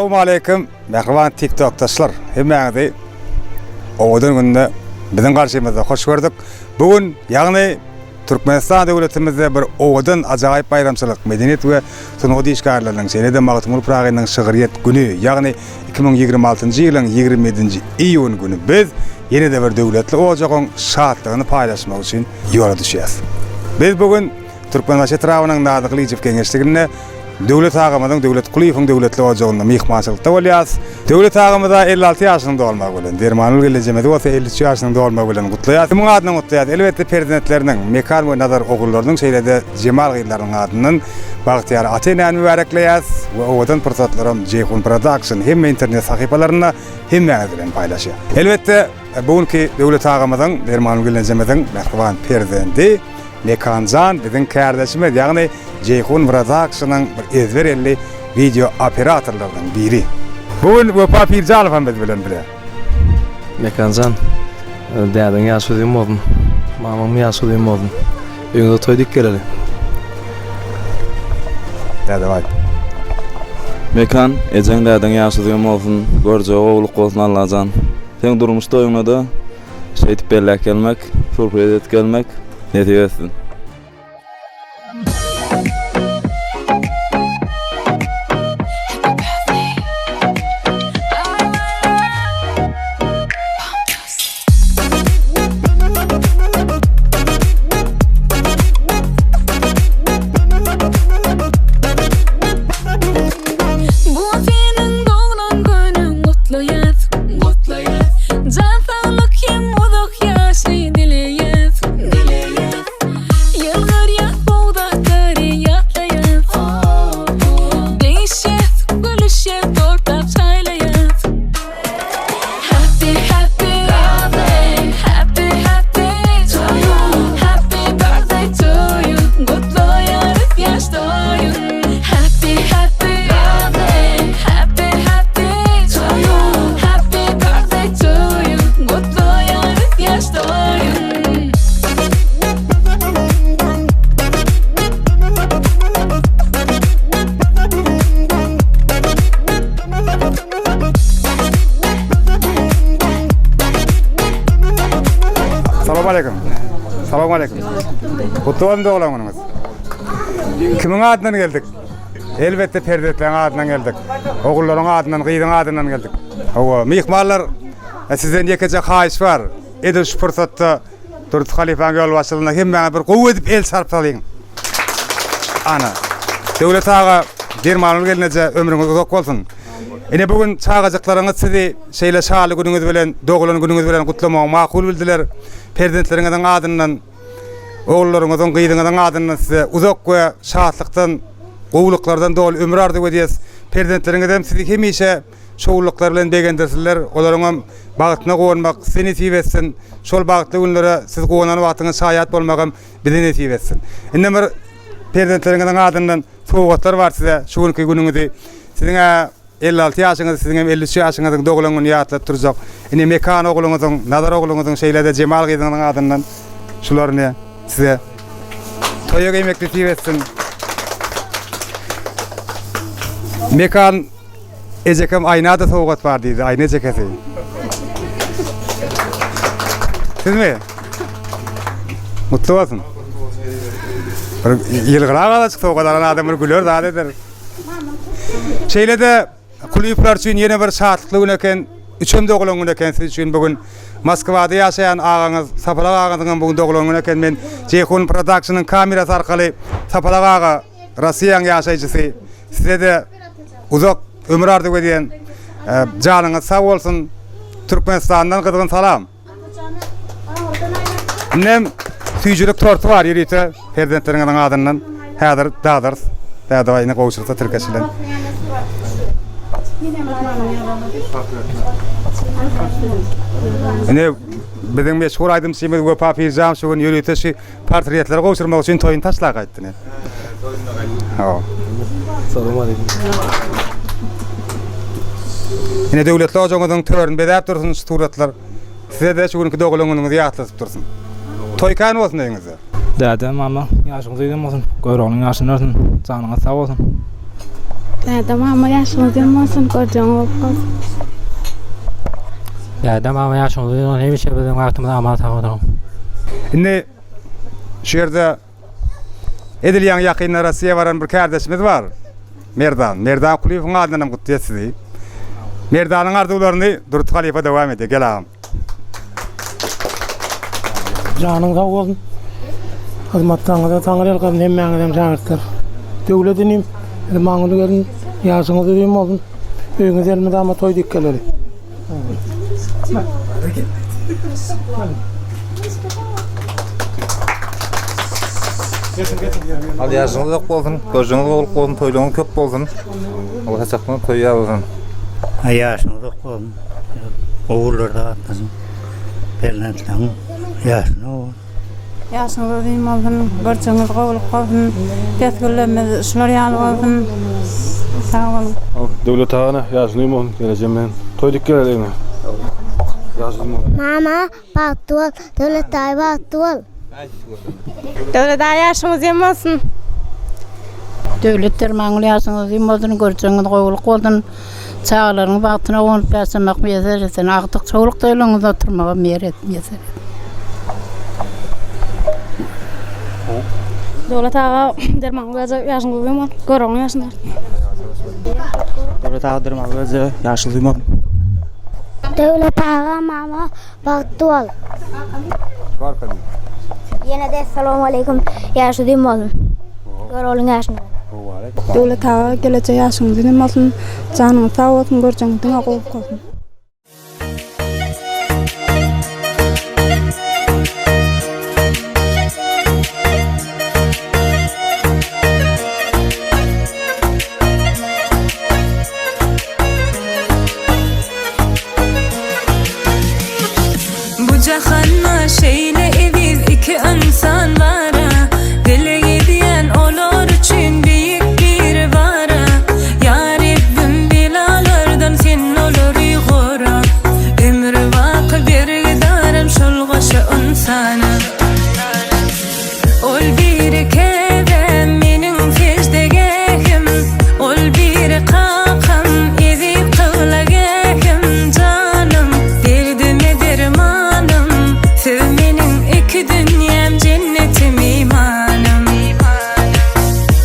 Salowmaleýkim mähriban TikTokdaşlar! Hemmäňizi owadan günde biziň garşymyzda hoş gördük. Bu gün, ýagny Türkmenistan döwletimizde bir owadan ajaýyp baýramçylyk, Medeniýet we sungat işgärleriniň, şeýle-de Magtymguly Pyragynyň şygryýet güni, ýagny 2026-njy ýylyň 27-nji iýun güni biz ýene-de bir döwletli ojagyň şatlygyny paýlaşmak üçin ýola düşýäs. Biz bu gün Türkmenbaşy etrabynyň Nazly Gylyjow geňeşliginde Döwlet agamyzyň Döwlet Kulyýewiň döwletli ojagynda myhmançylykda bolýarys. Döwlet agamyza 56 ýaşynyň dolmagy bilen, Dermangül gelnejemizi bolsa 53 ýaşynyň dolmagy bilen gutlaýarys. Kimiň adyndan gutlaýarys? Elbetde perzentleriniň, Mekan we Nazar ogullarynyň şeýle-de Jemal gyzlarynyň adyndan bagtyýar ata-enäni mübärekleýäris we owadan pursatlaram Jeýhun Production hemme internet sahypalarynda hemmäňiz bilen paýlaşýar. Elbetde bu günki Döwlet agamyzyň, Dermangül gelnejemiziň mähriban perzendi Mekanjan biziň kärdeşimiz, ýagny Jeýhun Brodakşnyň bir ezber elli wideo operatorlarynyň biri. Bu gün Wepa Pirjanow hem biz bilen bile. Mekanjan, dädeň ýaşy uzyn bolsun, mamaň ýaşy uzyn bolsun. Öýüňize toý dik geleli. Dädebaý. Mekan, ejeň dädeň ýaşy uzyn bolsun, görjegi gowulyk bolsun Allajan. Seň durmuş toýuňda-da Şeýdip belläp gelmek, surpriz edip gelmek nesip etsin. Bu seniň doglan günüň gutlaýas, gutlaýas. Jan saglyk hem uzak ýaşy dileýäs, dileýäs. Ýylgyrýas bogdaklary ýatlaýas. Degişýäs, gülüşýäs, tortlap çaýlaýas. Happy happy birthday, happy happy to you. Happy birthday to you. Gutlaýarys ýaş toýuň. Happy happy birthday, happy happy to you. Happy birthday to you. Gutlaýarys ýaş toýuň. Salam aleyküm. Salam aleyküm. Kutlu bolsun doglan günüňiz. Kimiň adyndan geldik? Elbetde perzentleriň adyndan geldik. Ogullaryň adyndan, gyzyň adyndan geldik. Hawa, myhmanlar, e, sizden ýekeje haýyş bar. Edil şu pursatda Durdy halypaň ýolbaşçylygynda hemmäňiz bir gowy edip el çarpsalyň. Ana. Döwlet aga, Dermangül gelneje ömrüňiz uzak bolsun. Ine bu gün çagajyklaryňyz sizi şeýle şaly günüňiz bilen, doglan günüňiz bilen gutlamagy makul bildiler. Perzentleriňiziň adyndan, ogullaryňyzyň, gyzyňyzyň adyndan size uzak we şatlykdan, gowulyklardan doly ömür arzuw edýäs. Perzentleriňizem sizi hemişe şowlulyklar bilen begendirsinler, olaryňam bagtyna guwanmak size nesip etsin. Şol bagtly günlere siz guwanan wagtyňyz şaýat bolmagam bize nesip etsin. Indem bir perzentleriňiziň adyndan sowgatlar bar size şu günki günüňizi. Siziň-ä 56 ýaşyňyzy, siziňem 53 ýaşyňyzyň doglan gününi ýatladyp durjak. Ine Mekan ogluňyzyň, Nazar ogluňyzyň şeýle-de Jemal gyzyňyzyň adyndan şular ine size toýa geýmek nesip etsin. Mekan Ejekem Aýna-da sowgat bar diýdi, Aýna ejekesi. Sizmi? Mutly bolsun. Bir ýylgyrak azajyk sowgat alan adam bir güler zat eder. Şeýle-de Kulyýewler üçin ýene bir şatlykly gün eken, üçem doglan gün eken siz üçin bu gün. Moskwada ýaşaýan agaňyz Sapalak agaňyzyň hem bu gün doglan güni eken. Men Jeýhun Productionyň kamerasy arkaly Sapalak aga Rossiýanyň ýaşaýjysy size-de uzak ömür arzuw edýän. Janyňyz sag bolsun. Türkmenistandan gyzgyn salam. Indem süýjülik torty bar ýörite perzentleriňiziň adyndan. Häzir dadarys. Dädebaý ine gowşursa tirkeş bilen. Ine biziň meşhur aýdymçymyz Wepa Pirjanow şu gün ýörite şu Portretleri gowşurmak üçin toýuny taşlap gaýtdy ne. Toýunda gaýtdy. Hawa. Salam aleyküm. Ine döwletli ojagyňyzyň törüni bezäp dursun şu suratlar. Size-de şu günki doglan günüňizi ýatladyp dursun. Toý kän bolsun öýüňizde. Däde, mama, ýaşyňyz uzyn bolsun, Göroglyň ýaşyny bersin, janyňyz sag bolsun. Däde mama ýaşyňyz uzyn bolsun, görjegiň gowy bolsun. Däde mama ýaşyňyz uzyn bolsun, hemişe biziň bagtymyza aman sag boluň. Indi şu ýerde edil ýaňy ýakynda Rossiýa baran bir kärdeşimiz bar. Merdan. Merdan Kulyýewiň adyndan hem gutlaýas sizi. Merdanyň arzuwlaryny Durdy halypa dowam edýär. Gel agam. Janyň sag bolsun. Hyzmatlaryňyza Taňry ýalkasyn hemmäňizem şägirtler. Döwlet inim, maňyzy gelin, ýaşyňyz uzyn bolsun. Öýüňiz elmydama toý dek geleli. Al ýaşyňyz uzak bolsun, görjeňiz gowylyk bolsun, toýlaryňyz köp bolsun. Allah saçakdan toý ýar bolsun. Ýaşyňyz uzak bolsun. Ogullarda gatnaşyň. Perzentleň ýaşyna bolsun. Ýaşyňyz uzyn bolsun, görjeňiz gowulyk bolsun, desgüllerimiz şular ýaly bolsun. Sag boluň. Döwlet agana ýaşyň uzyn bolsun gelejegim meniň. Toý dik geler egne. Ýaşyň uzyn bolsun. Mama bagtly bol, Döwlet daýy bagtly bol. Döwlet aga ýaşyň uzyn bolsun. Döwlet dermanguly ýaşyň uzyn bolsun, görjegiňiz gowulyk bolsun. Çagalaryň bagtyna guwanyp ýaşamak miýesser etsin. Agtyk çowluk toýlaryňyzda oturmagy miýesser etsin. Döwlet aga dermanguly eje ýaşyň uzyn bolsun. Görogly ýaşyň. Döwlet aga dermanguly eje ýaşyň uzyn bolsun. Döwlet aga mama bagtly bol. Ýene-de Essalamualeýkum ýaşy uzyn bolsun. Göroglyň ýaşyny. Döwlet aga gelejek ýaşyňyz uzyn bolsun janyňyz sag bolsun görjegiňiz diňe gowy bolsun. Bu jahanda şeýle eziz iki ynsan bara, Dileg edýän olar üçin beýik Biribara. Ýa Rebbim belalardan sen olary gora, Ömri baky bergidaram şol goşa ynsana. Ol biri käbäm meniň seždegähim, Ol biri kakam, eziz kyblagähim, Janym, derdime dermanym, Siz meniň iki dünýäm, jennetim, imanym.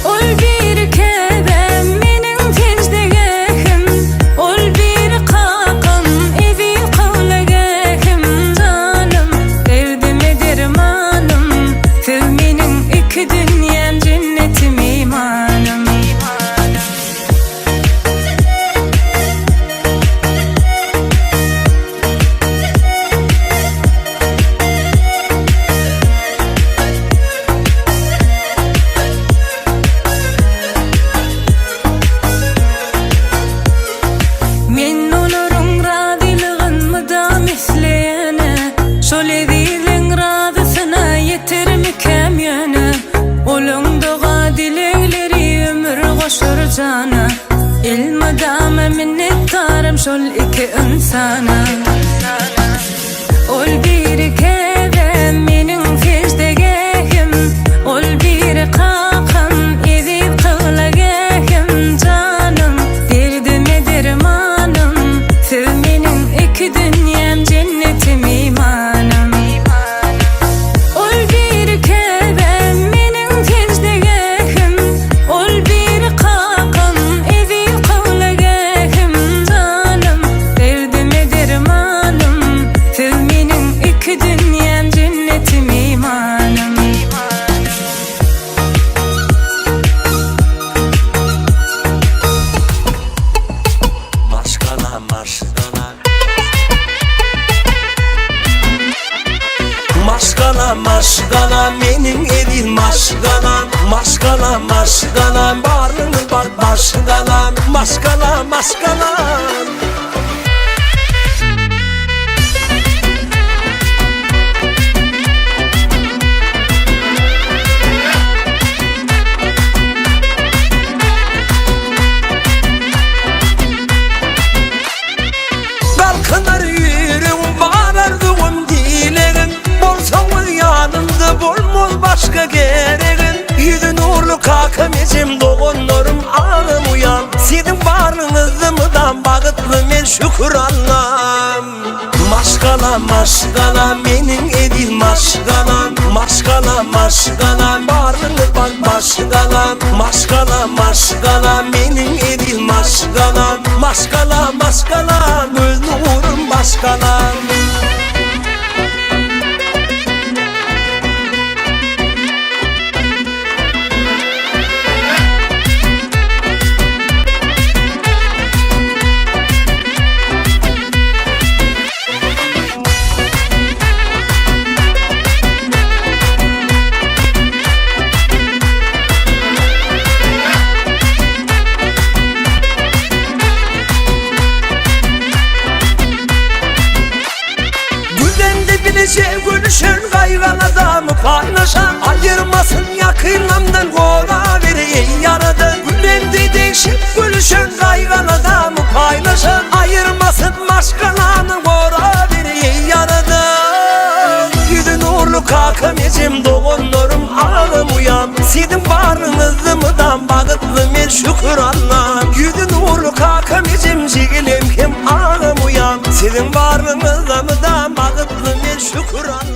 Ol biri käbäm meniň seždegähim, Ol biri kakam, eziz kyblagähim, Janym, derdime dermanym, Siz meniň iki dünýäm, jennetim, imanym. Men olaryň razylygyn mydam isleýän-ä, Şol ezizleň razysyna ýetermikäm ýöne? Olaň doga-dilegleri ömür goşar jana, Elmydama minnetdaram şol iki ynsana. Ol biri käbäm meniň seždegähim, Ol biri kakam, eziz kyblagähim, Janym, derdime dermanym, Siz meniň iki dünýäm, jennetim, imanym. Ol biri käbäm meniň seždegähim, Ol biri kakam, eziz kyblagähim, Janym, derdime dermanym, Siz meniň iki dünýäm, jennetim, imanym. Maşgala maşgala Maşgala maşgala meniň eziz maşgalam Maşgala maşgala baryňyz bar maşgalam Maşgala maşgalam. Galkynar ýüregim bar arzuwym dilegim Bolsaňyz ýanymda bolmaz başga geregim Ýüzi nurly kakam ejem doganlarym agam uýam. men şükür Allam. Maşgala maşgala meniň eziz maşgalam Maşgala maşgala baryňyz bak maşgalam Maşgala maşgala meniň eziz maşgalam Maşgala maşgala göz nurum maşgalam. Güzende bileje gülüşen Gaýgan adamy paýlaşan Aýyrmasyn ýakynlamdan Gora bereý ýaradan Güzende degşip gülüşen Gaýgan adamy paýlaşan Aýyrmasyn maşgalany Gora bereý ýaradan Ýüzi nurly kakam ejem doganlarym agam uýam Siziň baryňyzda mydam bagytly men şükür Allam Ýüzi nurly kakam ejem jigilem hem agam uýam Siziň baryňyzda mydam bagytly men şükür Allam.